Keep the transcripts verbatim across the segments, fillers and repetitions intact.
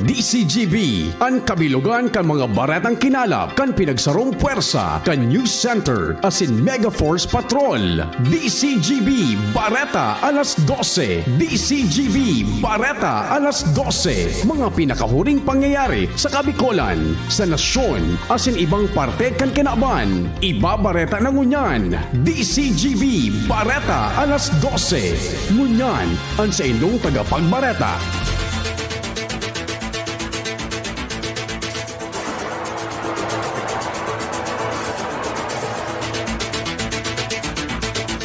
D C G B, an kabilogan kan mga baretang kinalap kan pinagsarong pwersa kan News Center asin Mega Force Patrol. D C G B Bareta alas dose. D C G B Bareta alas dose. Mga pinakahuring pangyayari sa Kabikolan, sa nasyon, asin ibang parte kan kinaban. Ibabareta na ngunyan. D C G B Bareta alas dose. Ngunyan, an saindong tagapagbareta.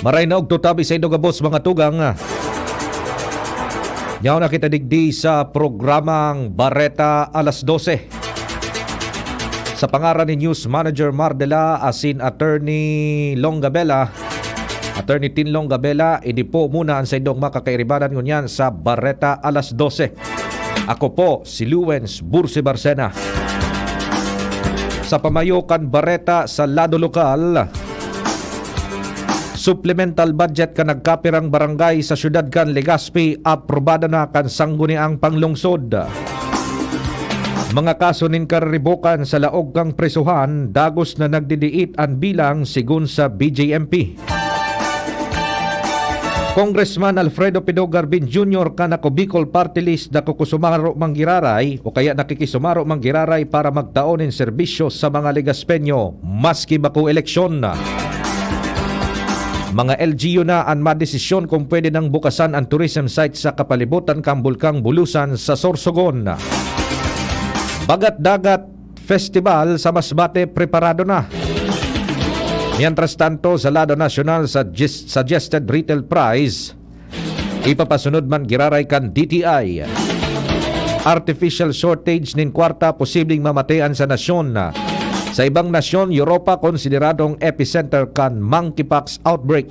Maray na ugto tabi saindo gabos, mga tugang. Yaon na kita digdi sa programang Bareta alas dose. Sa pangaran ni News Manager Mardela asin Attorney Long Gabela, Attorney Tin Long Gabela, ini po muna an saindong makakairibanan ngunyan sa Bareta alas dose. Ako po si Luwens Bursi Barcena. Sa pamayo kan bareta sa lado lokal, supplemental budget kan nagkapirang barangay sa siyudad kan Legazpi aprobado na kan sangguniang panglungsod. Mga kaso nin kariribokan sa laog kan prisohan, dagos na nagdidiit an bilang, sigon sa B J M P. Congressman Alfredo Pido Garbin Junior kan Ako Bicol Party List, dako ko sumaro manggiraray o kaya nakikisumaro manggiraray para magtao nin serbisyo sa mga Legazpeño maski bako eleksyon. Mga L G U na an madesisyon kung pwede nang bukasan an tourism site sa kapalibutan kan Bulkang Bulusan sa Sorsogon. Bagat-dagat Festival sa Masbate preparado na. Mientras tanto, sa lado nasyonal, sa gis-, suggested retail price, ipapasunod man giraray kan D T I. Artificial shortage nin kwarta posibleng mamatean sa nasyon. Sa ibang nasyon, Europa konsideradong epicenter kan monkeypox outbreak.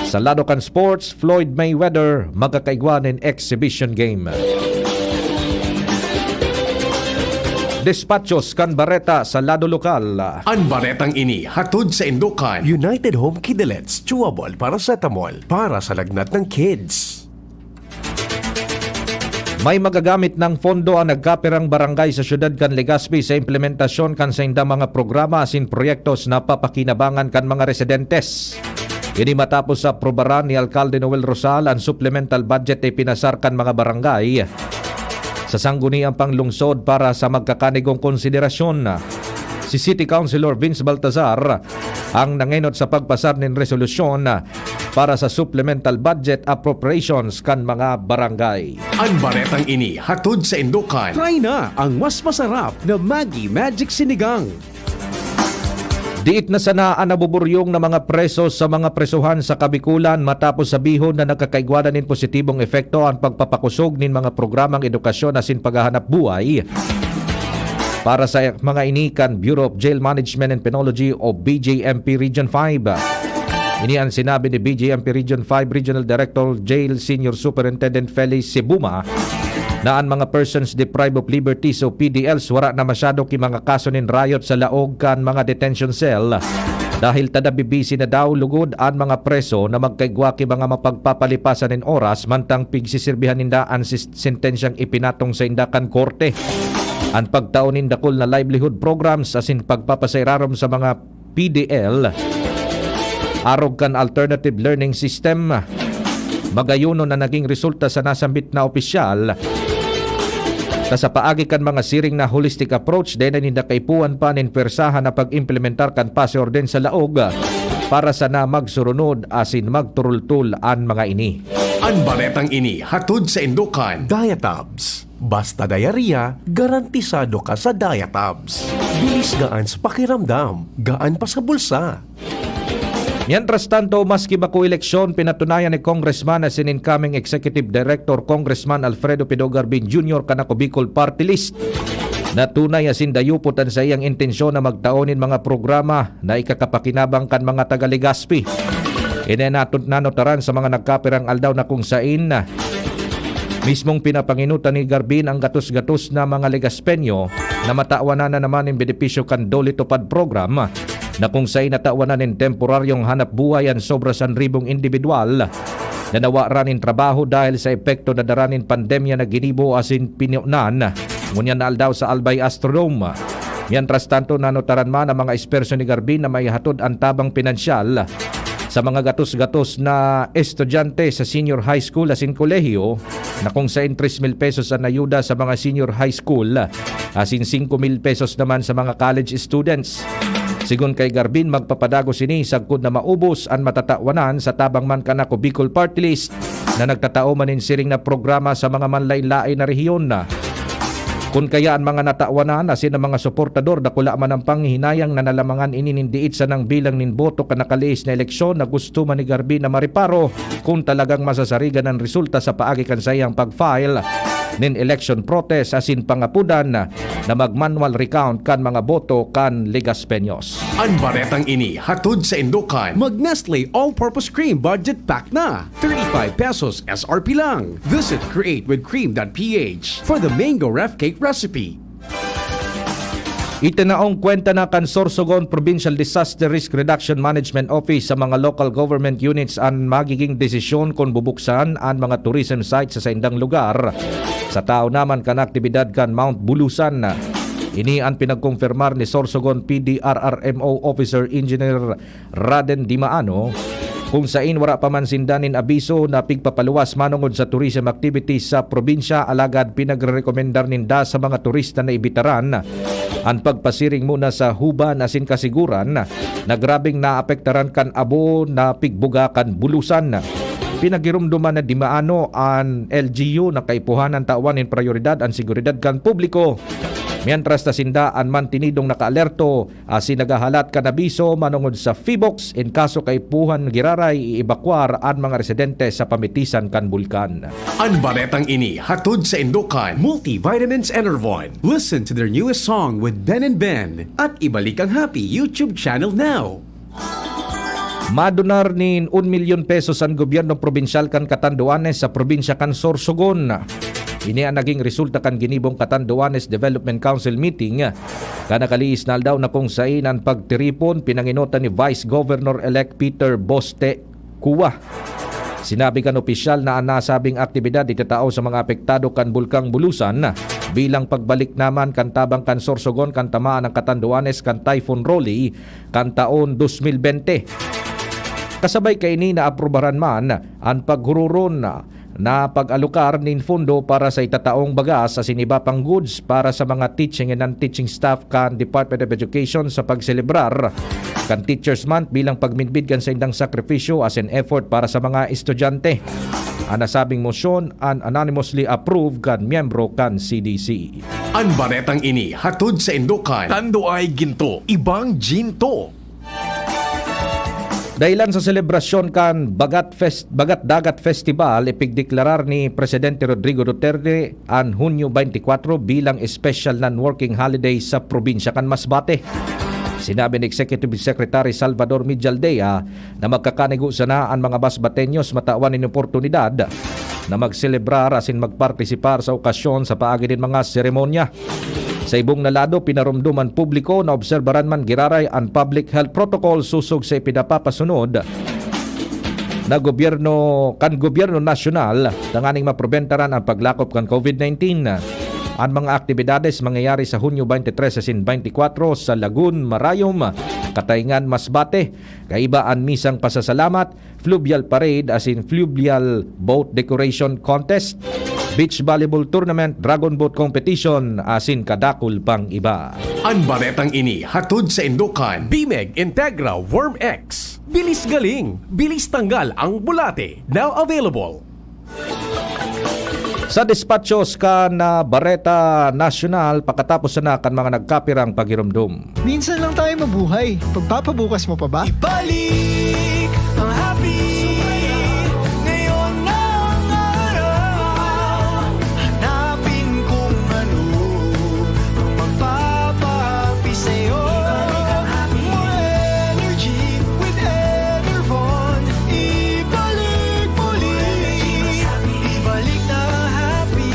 Sa lado kan sports, Floyd Mayweather magkakaigwa nin exhibition game. Despachos kan bareta sa lado lokal. An baretang ini hatod saindo kan United Home Kidalets Chewable Paracetamol para sa lagnat ng kids. May magagamit ng pondo ang nagkapirang barangay sa siyudad kan Legazpi sa implementasyon kan saindang mga programa asin proyektos na papakinabangan kan mga residentes. Ini matapos sa aprobaran ni Alkalde Noel Rosal an supplemental budget na ipinasar kan mga barangay sa sangguniang panglungsod para sa magkakanigong konsiderasyon. Si City Councilor Vince Baltazar ang nangenot sa pagpasar nin resolusyon para sa supplemental budget appropriations kan mga barangay. An baretang ini hatod saindo kan Try na ang mas masarap na Maggi Magic Sinigang. Diit na sana an nabuburyong na mga preso sa mga presohan sa Kabikulan matapos sabihon na nagkakaigwa na nin positibong epekto an pagpapakosog nin mga programang edukasyon asin paghahanap buhay. Para sa mga ini kan Bureau of Jail Management and Penology o B J M P Region five. Ini an sinabi ni B J M P Region five Regional Director Jail Senior Superintendent Felix Sibuma na an mga persons deprived of liberty o P D Ls wara na masyado ki mga kaso nin riot sa laog kan mga detention cell dahil tada bibisi na daw lugod an mga preso na magkaigwa ki mga mapagpapalipasan nin oras mantang pigsisirbihan ninda an sis-, sentensyang ipinatong sainda kan korte. An pagtao nin dakul na livelihood programs asin pagpapasairarom sa mga P D L arog kan alternative learning system, magayonon na naging resulta sa nasambit na opisyal. Ta sa paagi kan mga siring na holistic approach, dai na ninda kaipuhan pa nin pwersahan na pag-implementar kan pase orden sa laog para sana magsurunod asin magturultol an mga ini. An baretang ini hatod saindo kan Diatabs. Basta diarrhea, garantisado ka sa Diatabs. Bilis gaan sa pakiramdam, gaan pa sa bulsa. Mientras tanto, maski bako eleksyon, pinatunayan ni Congressman asin incoming Executive Director Congressman Alfredo Pido Garbin Junior kan Ako Bicol Party List na tunay asin dayupot an saiyang intensyon na magtao nin mga programa na ikakapakinabang kan mga taga Legazpi. Ini an nato-, nanotaran sa mga nagkapirang aldaw na kung sain mismong pinapanginutan ni Garbin ang gatos-gatos na mga Legazpeño na matawan na naman nin benepisyo kan DOLE TUPAD program, na kung sain natawan na nin temporaryong hanap buhay an sobra san ribong indibidwal na nawaran nin trabaho dahil sa epekto na dara nin pandemya na ginibo asin pinonan ngunyan na aldaw sa Albay Astrodome. Mientras tanto, nanotaran man ang mga esperso ni Garbin na maihatod an tabang pinansyal sa mga gatos-gatos na estudyante sa senior high school asin kolehiyo, na kung sain tres mil pesos an ayuda sa mga senior high school asin singko mil pesos naman sa mga college students. Sigon kay Garbin, magpapadagos ini sagkod na maubos an matatawanan sa tabang man kan Ako Bicol Party List na nagtatao man nin siring na programa sa mga manlaen-laen na rehiyon. Kun kaya an mga natawanan asin an mga suportador, dakula man an panghihinayang na nalamangan ini nin diit sanang bilang nin boto kan nakaliis na eleksyon, na gusto man ni Garbin na mareparo kun talagang masasarigan an resulta sa paagi kan saiyang pag-file nin election protest asin pangapodan na mag-manual recount kan mga boto kan Legaspeños. An baretang ini hatod saindo kan Mag Nestle All-Purpose Cream Budget Pack na, thirty-five pesos S R P lang. Visit create with cream dot P H for the mango ref cake recipe. Itinaong kwenta na kan Sorsogon Provincial Disaster Risk Reduction Management Office sa mga local government units an magiging desisyon kun bubuksan an mga tourism site sa saindang lugar sa tao naman kan aktibidad kan Mount Bulusan. Ini an pinagkumpirmar ni Sorsogon P D R R M O Officer Engineer Raden Dimaano, kung sain wara pa man sinda nin abiso na pigpapaluwas manongod sa tourism activities sa probinsya, alagad pinagrerekomendar ninda sa mga turista na ibitaran an pagpasiring muna sa huban asin kasiguran na grabeng naapektaran kan abo na pigbuga kan Bulusan. Pinagiromdoman na Dimaano an L G U na kaipuhan an tawan nin prayoridad an seguridad kan publiko, mientras ta sinda an mantinidong nakaalerto asin naghahalat kan abiso manongod sa PHIVOLCS in kaso kaipuhan giraray i-ebakwar an mga residente sa pamitisan kan bulkan. An baretang ini hatod saindo kan Multivitamins Enervon. Listen to their newest song with Ben and Ben at Ibalik ang Happy YouTube channel now. Madonar nin un milyon pesos an gobyerno probinsyal kan Catanduanes sa probinsya kan Sorsogon. Ini an naging resulta kan ginibong Catanduanes Development Council meeting kan nakaliis na aldaw, na kung sain an pagtiripon pinangenotan ni Vice Governor-elect Peter Boste Cua. Sinabi kan opisyal na an nasabing aktibidad itatao sa mga apektado kan Bulkang Bulusan bilang pagbalik naman kan tabang kan Sorsogon kan tamaan ang Catanduanes kan Typhoon Rolly kan taon dos mil bente. Kasabay kaini, naaprubaran man an paghururon na pag-alokar nin pondo para sa itataong bagas asin iba pang goods para sa mga teaching and non-teaching staff kan Department of Education sa pagselebrar kan Teachers Month bilang pagmidbid kan saindang sakripisyo asin effort para sa mga estudyante. An nasabing mosyon an unanimously approved kan miyembro kan C D C. An baretang ini hatod saindo kan Tanduay Ginto, Ibang Ginto. Dahelan sa selebrasyon kan Bagat Fest-, Bagat Dagat Festival, ipigdeklarar ni Presidente Rodrigo Duterte an Hunyo twenty-four bilang special non-working holiday sa probinsya kan Masbate. Sinabi ni Executive Secretary Salvador Mijaldea na magkakanigo sana an mga Masbateños matawan nin oportunidad na magselebrar asin magpartisipar sa okasyon sa paagi nin mga seremonya. Sa ibong na lado, pinaromdom an publiko na obserbaran man giraray an public health protocol sosog sa ipinapapasunod na gobyerno, kan gobyerno nasyonal, tanganing maprobentaran an paglakop kan COVID nineteen. An mga aktibidades mangyayari sa Hunyo twenty-three asin twenty-four sa Lagun, Marayom, Katayngan, Masbate. Kaiba an misang pasasalamat, fluvial parade asin fluvial boat decoration contest, beach volleyball tournament, dragon boat competition, asin kadakul pang iba. An baretang ini hatod saindo kan Bimeg Integra Worm X. Bilis galing, bilis tanggal ang bulate. Now available. Sa despachos kan, ah, Bareta Nasyonal, pakatapos sana kan mga nagkapirang paghiromdom. Minsan lang tayo mabuhay. Pagpapabukas mo pa ba? Ibalik ang happy ngayon na ang araw. Hanapin kung ano ang magpapahappy sa'yo. More energy with Enervon. Ibalik muli. Ibalik na happy.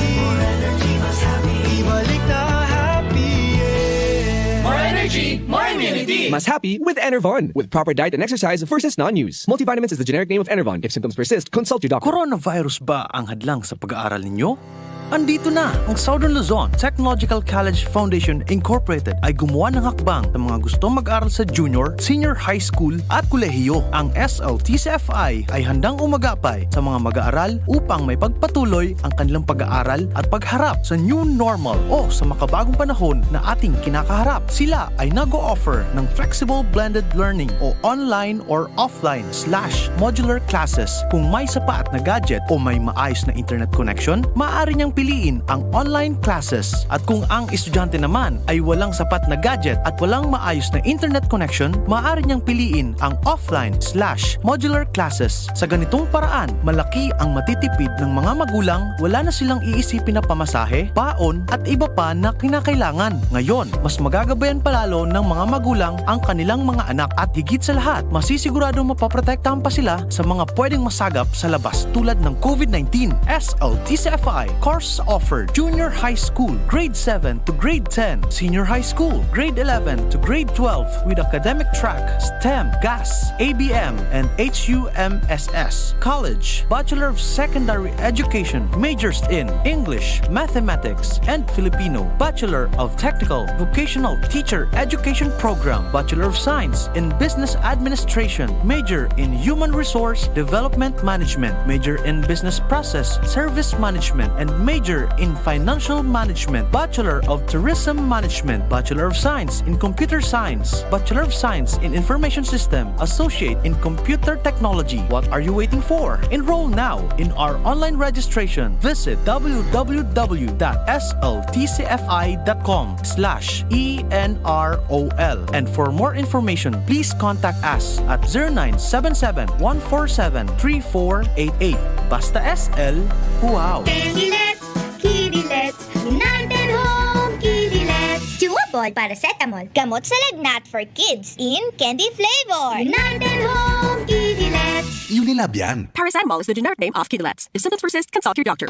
Ibalik na happy, yeah. G, more immunity. Mas happy with Enervon. With proper diet and exercise versus non-use. Multivitamins is the generic name of Enervon. If symptoms persist, consult your doctor. Coronavirus ba ang hadlang sa pag-aaral ninyo? Andito na! Ang Southern Luzon Technological College Foundation Incorporated ay gumawa ng hakbang sa mga gustong mag-aral sa junior, senior high school at kolehiyo. Ang S L T C F I ay handang umagapay sa mga mag-aaral upang may pagpatuloy ang kanilang pag-aaral at pagharap sa new normal o sa makabagong panahon na ating kinakaharap. Sila ay nag-o-offer ng flexible blended learning o online or offline slash modular classes. Kung may sapat na gadget o may maayos na internet connection, maaari niyang piliin ang online classes. At kung ang estudyante naman ay walang sapat na gadget at walang maayos na internet connection, maaari niyang piliin ang offline slash modular classes. Sa ganitong paraan, malaki ang matitipid ng mga magulang, wala na silang iisipin na pamasahe, baon, at iba pa na kinakailangan. Ngayon, mas magagabayan pa lalo ng mga magulang ang kanilang mga anak at higit sa lahat, masisiguradong mapoprotektahan pa sila sa mga pwedeng masagap sa labas tulad ng COVID nineteen. S L T C F I course offer: Junior High School, Grade seven to Grade ten, Senior High School, Grade eleven to Grade twelve, with academic track STEM, GAS, A B M, and H U M S S. College, Bachelor of Secondary Education, majors in English, Mathematics, and Filipino, Bachelor of Technical Vocational Teacher Education Program, Bachelor of Science in Business Administration, major in Human Resource Development Management, major in Business Process Service Management, and major in Financial Management, Bachelor of Tourism Management, Bachelor of Science in Computer Science, Bachelor of Science in Information System, Associate in Computer Technology. What are you waiting for? Enroll now in our online registration. Visit w w w dot s l t c f i dot com slash e n r o l. And for more information, please contact us at zero nine seven seven, one four seven, three four eight eight. Basta S L, wow! Candilet, Kidilets, United Home Kidilets. Chewable paracetamol, gamot sa lagnat for kids in candy flavor. United Home Kidilets. Unilab yan. Paracetamol is the generic name of Kidilets. If symptoms persist, consult your doctor.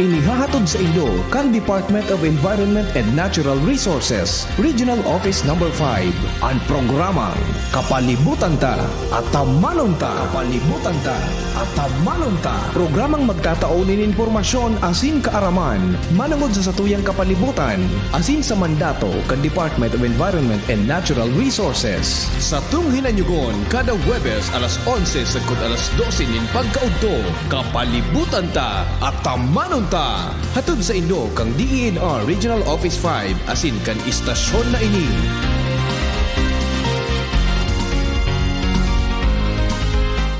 Inihahatod sa inyo kan Department of Environment and Natural Resources, Regional Office Number five, an programang Kapalibutan Ta, Atamanon Ta. Kapalibutan Ta, Atamanon Ta. Programang magtatao nin impormasyon asin kaaraman manongod sa satuyang kapalibutan asin sa mandato kan Department of Environment and Natural Resources. Satong hinanyugon kada Huwebes alas onse sagkod alas dose nin pagkaudto. Kapalibutan Ta, Atamanon Ta. Hatod sa inyo kan D E N R Regional Office five asin kan istasyon na ini.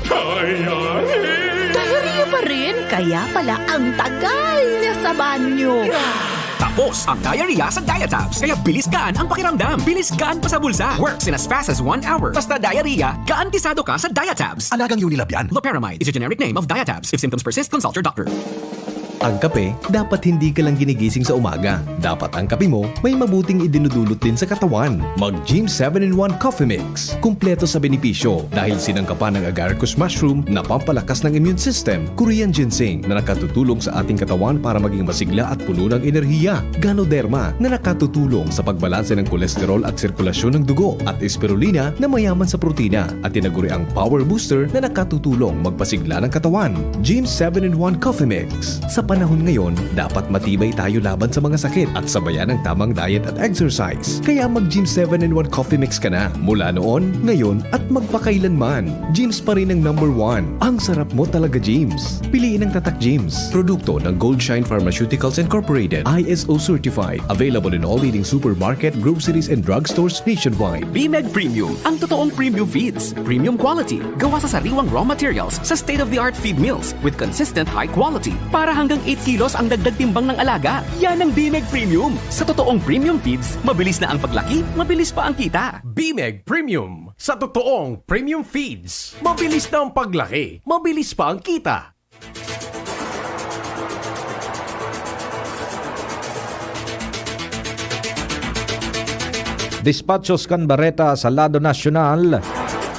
Diarrhea pa rin? Kaya pala ang tagal niya sa banyo. Tapos ang diarrhea sa Diatabs. Kaya bilis gaan ang pakiramdam. Bilis gaan pa sa bulsa. Works in as fast as one hour. Basta diarrhea, garantisado ka sa Diatabs. Alagang Unilab yan. Loperamide is a generic name of Diatabs. If symptoms persist, consult your doctor. Ang kape, dapat hindi ka lang ginigising sa umaga. Dapat ang kape mo may mabuting idinudulot din sa katawan. Mag Gym seven in one Coffee Mix. Kumpleto sa benepisyo dahil sinangkapan ng agaricus mushroom na pampalakas ng immune system, Korean ginseng na nakatutulong sa ating katawan para maging masigla at puno ng enerhiya, Ganoderma na nakatutulong sa pagbalanse ng kolesterol at sirkulasyon ng dugo, at Spirulina na mayaman sa protina at tinaguriang power booster na nakatutulong magpasigla ng katawan. Gym seven in one Coffee Mix. Sa panahon ngayon, dapat matibay tayo laban sa mga sakit at sabayan ng tamang diet at exercise. Kaya mag Gym seven in one Coffee Mix ka na. Mula noon, ngayon, at magpakailanman. Gym's pa rin ang number one. Ang sarap mo talaga, Gym's. Piliin ang Tatak Gym's. Produkto ng Gold Shine Pharmaceuticals Incorporated, I S O certified. Available in all leading supermarket, groceries, and drugstores nationwide. Bimeg Premium, ang totoong premium feeds. Premium quality, gawa sa sariwang raw materials, sa state-of-the-art feed mills, with consistent high quality. Para hanggang eight kilos ang dagdag timbang ng alaga. Yan ang Bimeg Premium. Sa totoong premium feeds, mabilis na ang paglaki, mabilis pa ang kita. Bimeg Premium. Sa totoong premium feeds, mabilis na ang paglaki, mabilis pa ang kita. Despachos kan Bareta sa lado nasyonal.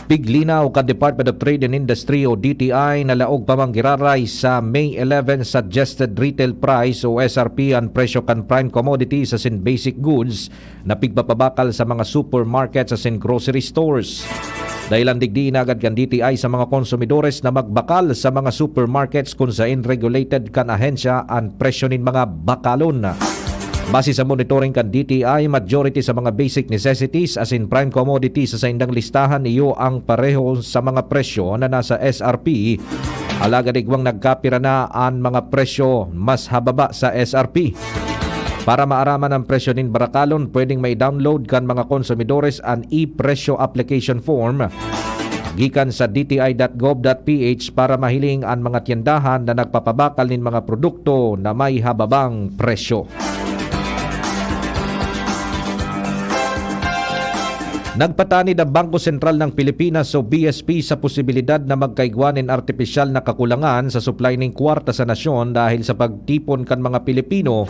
Piglinaw kan Department of Trade and Industry o D T I na laog pa man giraray sa May eleven suggested retail price o S R P an presyo kan prime commodities asin basic goods na pigpapabakal sa mga supermarkets asin grocery stores. Dahilan digdi, inagad kan D T I sa mga konsumidores na magbakal sa mga supermarkets kun saen regulated kan ahensya an presyo nin mga bakalon. Base sa monitoring kan D T I, majority sa mga basic necessities asin prime commodities sa saindang listahan iyo ang pareho sa mga presyo na nasa S R P, alagad igwang nagkapira na an mga presyo mas hababa sa S R P. Para maaraman an presyo nin barakalon, pwedeng mai-download kan mga konsumidores an e-presyo application form gikan sa D T I dot gov dot P H para mahiling an mga tyendahan na nagpapabakal nin mga produkto na may hababang presyo. Nagpatanid ang Bangko Sentral ng Pilipinas o B S P sa posibilidad na magkaigwa nin artipisyal na kakulangan sa supply nin kwarta sa nasyon dahil sa pagtipon kan mga Pilipino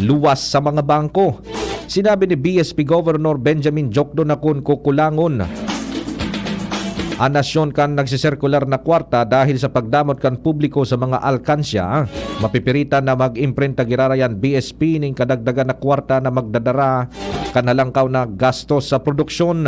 luwas sa mga bangko. Sinabi ni B S P Governor Benjamin Jokdo na kun kukulangon an nasyon kan nagsisirkular na kwarta dahil sa pagdamot kan publiko sa mga alkansya, mapipiritan na mag-imprenta giraray an B S P nin kadagdagan na kwarta na magdadara kan halangkaw na gastos sa produksyon.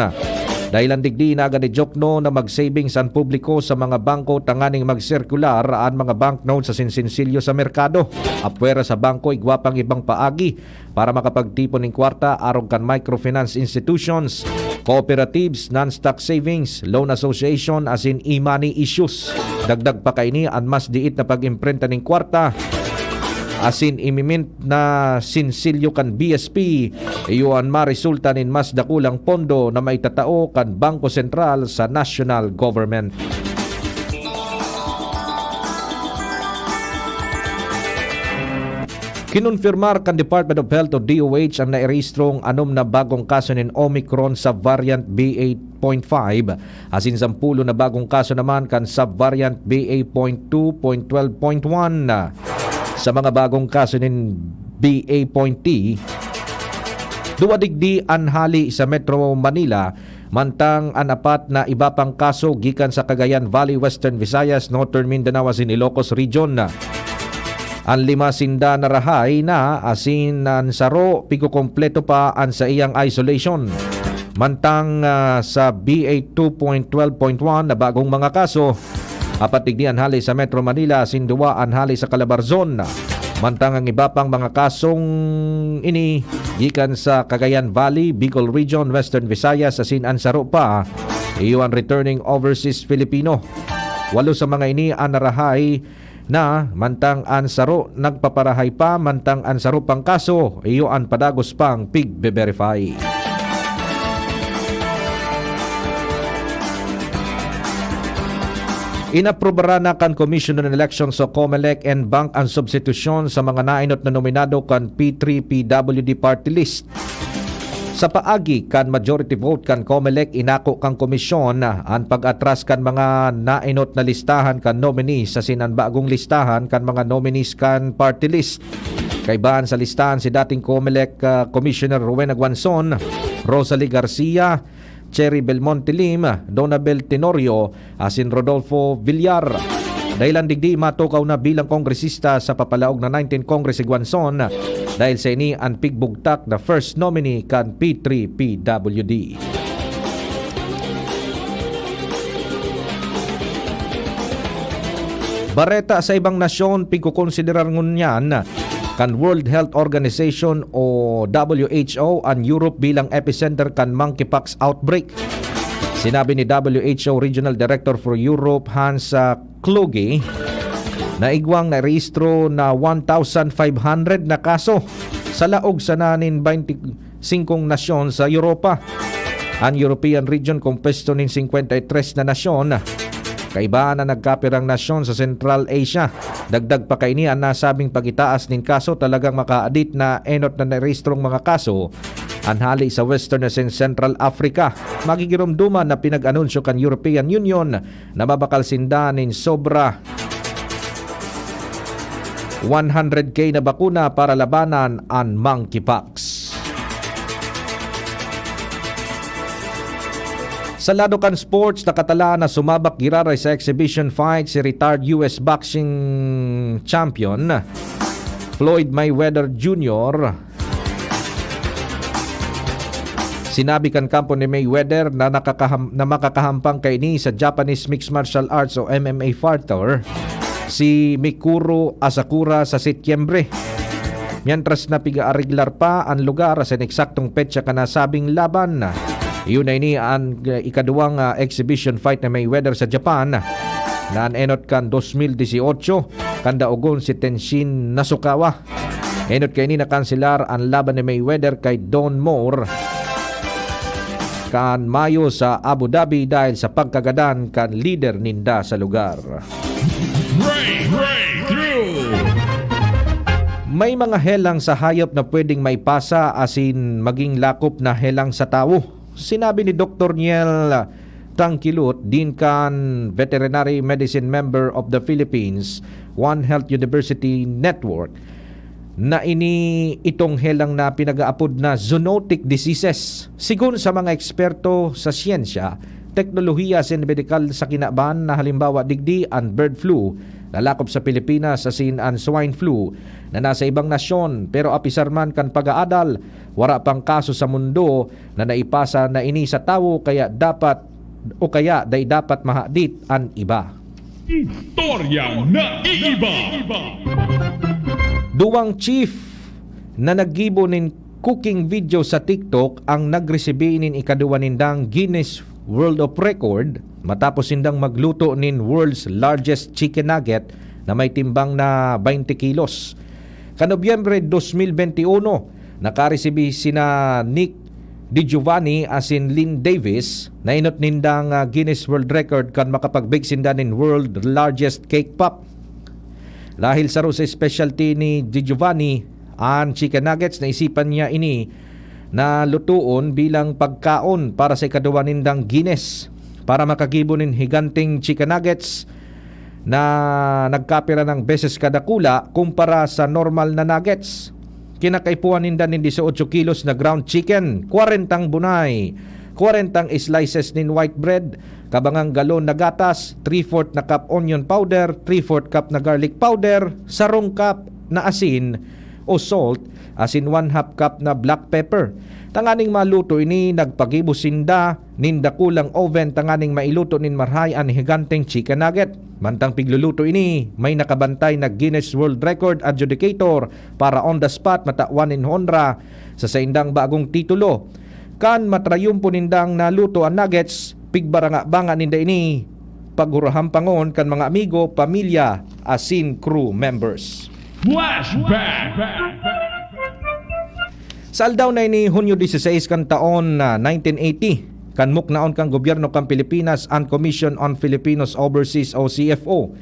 Dahilan digdi, inagad ni Jokdo na mag-savings an publiko sa mga bangko tanganing magsirkular an mga banknotes asin sensilyo sa merkado. Apwera sa bangko, igwa pang ibang paagi para makapagtipon nin kwarta arog kan microfinance institutions, cooperatives, non-stock savings, loan association asin e-money issues. Dagdag pa kaini an mas diit na pag-imprenta nin kwarta asin imimint na sensilyo kan B S P, iyo an maresulta nin mas dakulang pondo na maitatao kan Bangko Sentral sa national government. Kinonfirmar kan Department of Health o D O H an nairehistrong anom na bagong kaso nin Omicron subvariant B A point five, asin sampulo na bagong kaso naman kan subvariant B A point two point twelve point one. Sa mga bagong kaso nin B A point T, duwa digdi an hali sa Metro Manila, mantang an apat na iba pang kaso gikan sa Cagayan Valley, Western Visayas, Northern Mindanao asin Ilocos Region. An lima sinda narahay na, asin an saro pigkukumpleto pa an saiyang isolation. Mantang, ah, sa B A two point twelve point one na bagong mga kaso, apat digdi an hali sa Metro Manila, asin duwa an hali sa Calabarzon. Mantang ang iba pang mga kasong ini gikan sa Cagayan Valley, Bicol Region, Western Visayas, asin an saro pa, iyo an returning overseas Filipino. Walo sa mga ini an narahay na, mantang an saro nagpaparahay pa, mantang an saro pang kaso, iyo an padagos pang pigbe-verify. Inaprobaran na kan Commission on Elections o COMELEC and BANC an substitusyon sa mga nainot na nominado kan P three P W D party list. Sa paagi kan majority vote kan COMELEC, inako kan komisyon an pag-atras kan mga nainot na listahan kan nominees asin an bagong listahan kan mga nominees kan party list. Kaibahan sa listahan si dating COMELEC, ah, Commissioner Rowena Guanzon, Rosalie Garcia, Cherry Belmonte Lim, Donabel Tenorio, asin Rodolfo Villar. Dahilan digdi, matukaw na bilang kongresista sa papalaog na nineteenth Congress si Guanzon, dahil sa ini an pigbugtak na first nominee kan P three P W D. Bareta sa ibang nasyon, pigkokonsiderar ngunyan kan World Health Organization o W H O an Europe bilang epicenter kan monkeypox outbreak. Sinabi ni W H O Regional Director for Europe, Hans, ah, Kluge, na igwang narehistro na one thousand five hundred na kaso sa laog sana nin twenty-five nasyon sa Europa. An European region kompwesto nin singkwenta y tres na nasyon. Kaiba na nagkapirang nasyon sa Central Asia. Dagdag pa kaini, an nasabing pagitaas nin kaso talagang makaadit na enot na narehistrong mga kaso an hali sa Western asin Central Africa. Magigiromdoman na pinag-anunsyo kan European Union na mabakal sinda nin sobra one hundred K na bakuna para labanan an monkeypox. Sa lado kan sports, nakatalaan na sumabak giraray sa exhibition fight si retired U S boxing champion Floyd Mayweather Junior. Sinabi kan kampo ni Mayweather na nakakaham-, na makakahampang kaini sa Japanese Mixed Martial Arts o M M A fighter si Mikuru Asakura sa Setyembre. Mientras na pig-aariglar pa an lugar asin eksaktong petsa kan nasabing laban. Iyo na ini an, uh, ikaduwang, uh, exhibition fight ni Mayweather sa Japan, na an enot kan dos mil disyotso, kan daogon si Tenshin Nasukawa. Enot kaini nakanselar an laban ni Mayweather kay Don Moore kan Mayo sa Abu Dhabi dahil sa pagkagadan kan lider ninda sa lugar. Break, breakthrough. May mga helang sa hayop na pwedeng maipasa asin maging lakop na helang sa tawo. Sinabi ni Doktor Niel Tangkilut, Dean kan Veterinary Medicine Member of the Philippines, One Health University Network, na ini itong helang na pinag-aapod na zoonotic diseases. Sigon sa mga eksperto sa siyensya, teknolohiya asin medikal sa kinaban na halimbawa digdi an bird flu, lalakop sa Pilipinas asin an swine flu na nasa ibang nasyon, pero apisar man kan pag-aadal, wara pang kaso sa mundo na naipasa na ini sa tawo kaya dapat o kaya dai dapat mahadit an iba. Istoryang naiiba. Duwang chief na naggibo nin cooking video sa TikTok ang nagresibi nin ikaduwa nindang Guinness World of Record matapos sindang magluto nin world's largest chicken nugget na may timbang na twenty kilos. Kan Nobyembre dos mil benti uno, nakaresibi sina Nick Di Giovanni asin Lynn Davis, nainot nindang, ah, Guinness World Record kan makapag-bake sinda nin world largest cake pop. Dahil saro sa specialty ni Di Giovanni, an chicken nuggets, naisipan niya ini na lutoon bilang pagkaon para sa ikaduwa nindang Guinness. Para makagibo nin higanteng chicken nuggets, na nagkapira ng beses kadakula kumpara sa normal na nuggets. Kinakaipuhan ninda nin dieciocho kilos na ground chicken, kwarentang bunay, kwarentang slices nin white bread, kabangang galon na gatas, three-fourth na cup onion powder, three-fourth cup na garlic powder, sarong cup na asin o salt, asin one-half cup na black pepper. Tanganing maluto ini, nagpagibo sinda nin dakulang oven tanganing mailuto nin marahay an higanteng chicken nugget. Mantang pigluluto ini, may nakabantay na Guinness World Record adjudicator para on the spot matawan nin honra sa saindang bagong titulo. Kan matrayumpo nindang naluto an nuggets, pigbaranga-banga ninda ini paghuruhampangon kan mga amigo, pamilya, asin crew members. Flashback! Sa aldaw na ini, Hunyo dieciséis kan taon na nineteen eighty, kan muknaon kan gobyerno kan Pilipinas an Commission on Filipinos Overseas o C F O.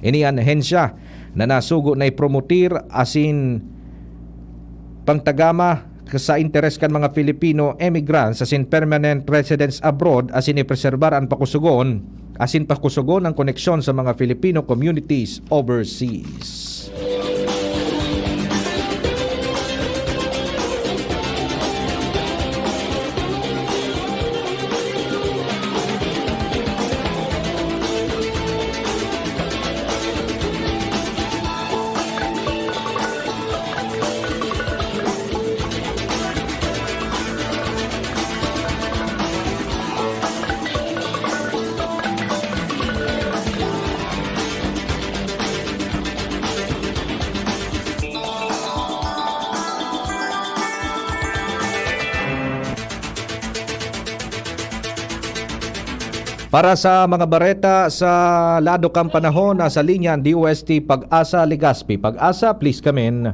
Ini an ahensya na nasugo na ipromotir asin pangtagama sa interes kan mga Filipino emigrants asin permanent residents abroad asin ipreserbar an pakusugon asin pakusugon ang koneksyon sa mga Filipino communities overseas. Para sa mga bareta sa lado kan panahon, nasa linya ang D O S T Pag-asa Legazpi. Pag-asa, please come in.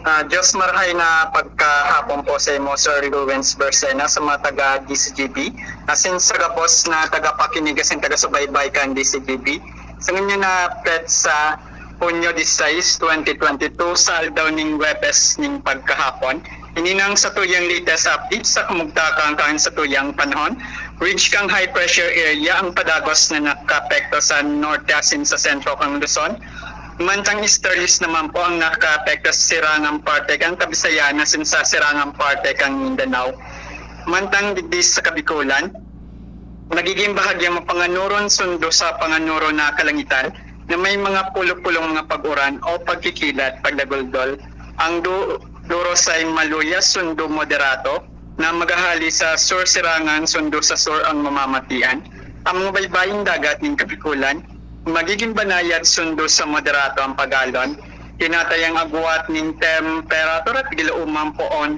Ah, Diyos marahay na pagkahapon po sa imo, Sir Lawrence Bersena, sa mga taga D C G B, asin sa gabos na tagapakinig asin taga-subaybay kan D C G B. Sa ngunyan na petsa, Hunyo disisais, twenty twenty-two, sa aldaw ning Huwebes ning pagkahapon, ini nang satuyang latest update sa kamugtakan kan satuyang panahon. Ridge kan high pressure area ang padagos na nakaapekto sa norte asin sa sentro kan Luzon. Mantang easterlies naman po ang nakaapekto sa sirangang parte kan Kabisayan asin sa sirangang parte kan Mindanao. Mantang digdi sa Kabikolan, nagiging bahagyang mapanganuron sundo sa panganuro na kalangitan na may mga pulo-pulong mga pag-uran o pagkikilat, pagdaguldol. Ang du-, duros ay maluya sundo moderato na maghahali sa sur-sirangan sundo sa sur ang mamamatian. Ang mga baybaying dagat nin Kabikolan, magiging banayad sundo sa moderato ang pagalon. Tinatayang agwat nin temperatura tigil umang poon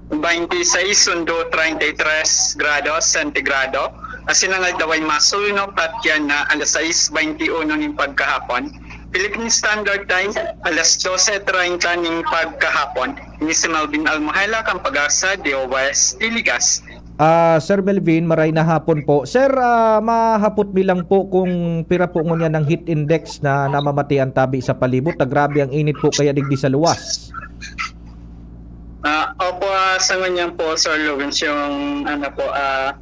baynte sais sundo treinta y tres grados sentigrado, asin ang aldaw ay masulunok tatyan na alas sais baynte uno nin pagkahapon, Philippine Standard Time, alas dose treinta nin pagkahapon. Ini si Melvin Almohela kan Pag-asa, D O S, Iligas. Ah, Sir Melvin, maray na hapon po. Sir, ah, mahapot mi lang po kung pira po ngunyan ang heat index na namamatian tabi sa palibot. Na grabe ang init po kaya digdi sa luwas. Ah, opo, ah, sa ngunyan po, Sir Lawrence, yung ano po, ah,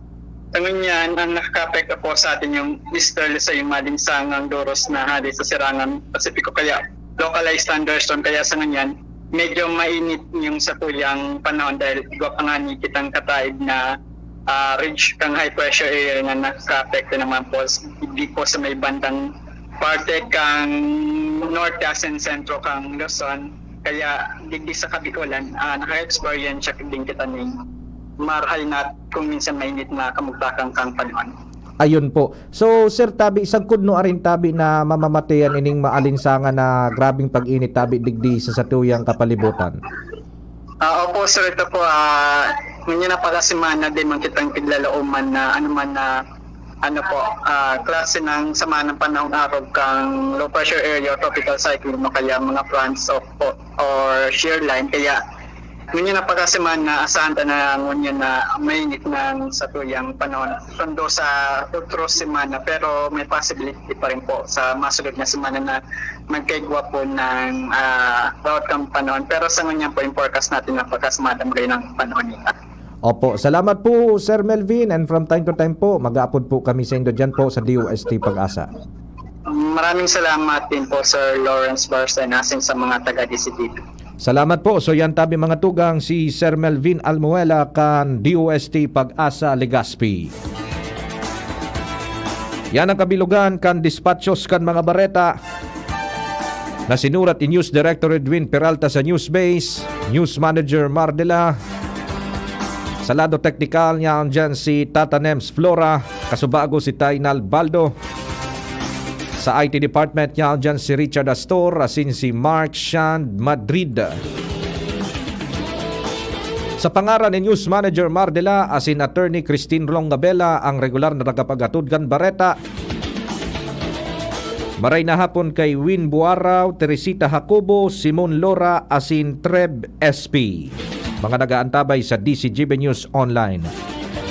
sa ngunyan, ang nakakaapekto po sa atin yung easterly sa yung malinsangang duros na hali sa sirangan Pasipiko, kaya localized thunderstorm. Kaya sa ngunyan, medyo mainit yung sa tuyang panahon dahil igwa pa nga ni kitang kataib na, ah, ridge kang high pressure area na nakakaapekto naman po s-, di po sa may bandang parte kang norte asin sentro kang Luzon. Kaya digdi sa Kabikolan, ah, naka-experience din kita ning marhay na kung minsan mainit na kamugtakan kang panahon. Ayun po. So, Sir, tabi, sagkod no arin tabi na mamamatian ining maalinsangan na grabeng pag-init tabi digdi sa satuyang kapalibutan? Ah, opo, sir. Ito po, ah, ngunyan na pala semana, di man kitang piglalauman na ano man na, ano po, ah, klase ng sama ng panahong arog kang low pressure area o tropical cyclone o kaya mga fronts o, o, or shear line. Kaya, ngunyan na pagkasemana, asahan ta na ngunyan na mainit ng satuyang panahon. Sundo sa otro semana, pero may possibility pa rin po sa masunod na semana na magkaigwa po ng, ah, laot kang panahon. Pero sa ngunyan po, yung forecast natin na pagkasemana, magay ng panahon nila. Opo, salamat po, Sir Melvin, and from time to time po, mag-aapod po kami sa indo dyan po sa D O S T Pag-asa. Maraming salamat din po, Sir Lawrence Barcenasin, sa mga taga-D C D. Salamat po. So, yan tabi, mga tugang, si Sir Melvin Almuela kan D O S T Pag-asa, Legazpi. Yan ang kabilugan kan dispatchos kan mga bareta na sinurat ni News Director Edwin Peralta sa Newsbase, News Manager Mardela. Sa lado teknikal, niya ang dyan si Tata Nems Flora, kasubago si Tainal Baldo. Sa I T department, niya ang dyan si Richard Astor, asin si Mark Shand Madrid. Sa pangaran ni News Manager Mardela asin Attorney Christine Rongabela, ang regular na tagapaghatod kan bareta. Maray na hapon kay Win Buaraw, Teresita Jacobo, Simon Lora, asin Treb S P. Mga nag-aantabay sa D C G B News Online.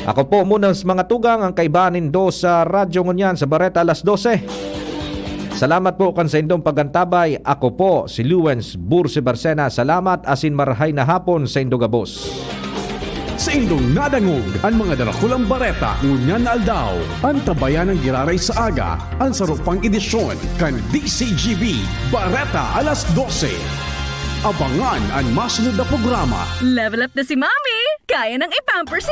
Ako po muna sa mga tugang ang kaibahan nindo sa radyo ngunyan sa Bareta alas dose. Salamat po kan saindong pag-antabay. Ako po si Luwens Bursi Barcena. Salamat asin marhay na hapon saindo gabos. Saindong nadangog an mga darakulang bareta ngunyan na aldaw. Antabayan an giraray sa aga, an saro pang edisyon kan D C G B Bareta alas dose. Abangan an masunod na programa. Level up na si Mami! Kaya nang i-pamper si